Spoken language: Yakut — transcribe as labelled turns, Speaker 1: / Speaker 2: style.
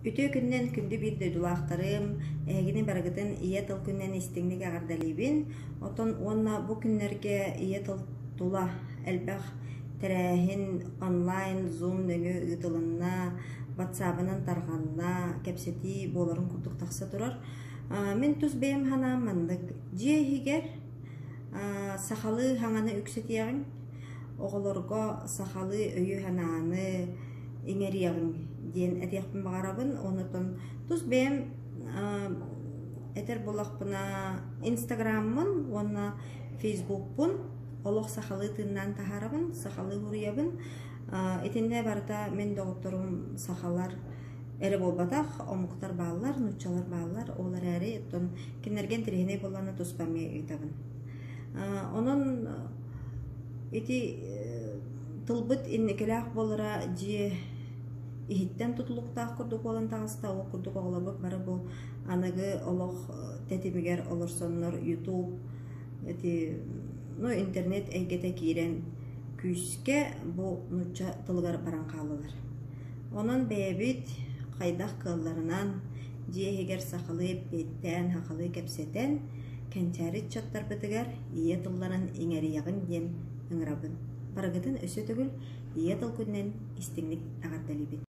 Speaker 1: Үтүө күнүнэн күндү биир дойдулаахтарым, эһигини барыгытын Ийэ тыл күнүнэн истиҥник эҕэрдэлиибин. Оттон уонна бу күннэргэ Ийэ тыл тула элбэх тэрээһин онлайн, Zoom нөҥүө ыытылынна, ватсабынан тарҕанна, кэпсэтии буоларын курдук тахса турар. Мин тус бэйэм санаам маннык. Дьиэ иһигэр сахалыы саҥаны үксэтиэҕиҥ, оҕолорго сахалыы өйү-санааны иҥэриэҕиҥ диэн этиэхпин баҕарабын. Онтон тус бэйэм этэр буоллахпына, Инстаграммын уонна Фейсбукпун олох сахалыы тыыннаан таһаарабын, сахалыы суруйабын. Итиннэ барыта мин доҕотторум сахалар эрэ буолбатах, омуктар бааллар, нууччалар бааллар. Ол эрээри оттон кинилэргэ интэриэһинэй буоллаҕына туспа эмиэ ыытабын. Онон ити тылбыт инникилээх буолара дьиэ иһиттэн тутулуктаах курдук буолан таҕыста. Ол курдук оҕолорбут бары бу аныгы олох тэтимигэр олорсоннор YouTube ити ну интернет эйгэтэ киирэн күүскэ бу нуучча тылыгар баран хааллылар. Онон бэйэбит хайдах кыалларынан дьиэ иһигэр сахалыы эппиэттээн, сахалыы кэпсэтэн, кэнчээри ыччаттарбытыгар ийэ тылларын иҥэриэҕиҥ диэн ыҥырабын. Барыгытын өссө төгүл Ийэ тыл күнүнэн истиҥник эҕэрдэлиибин.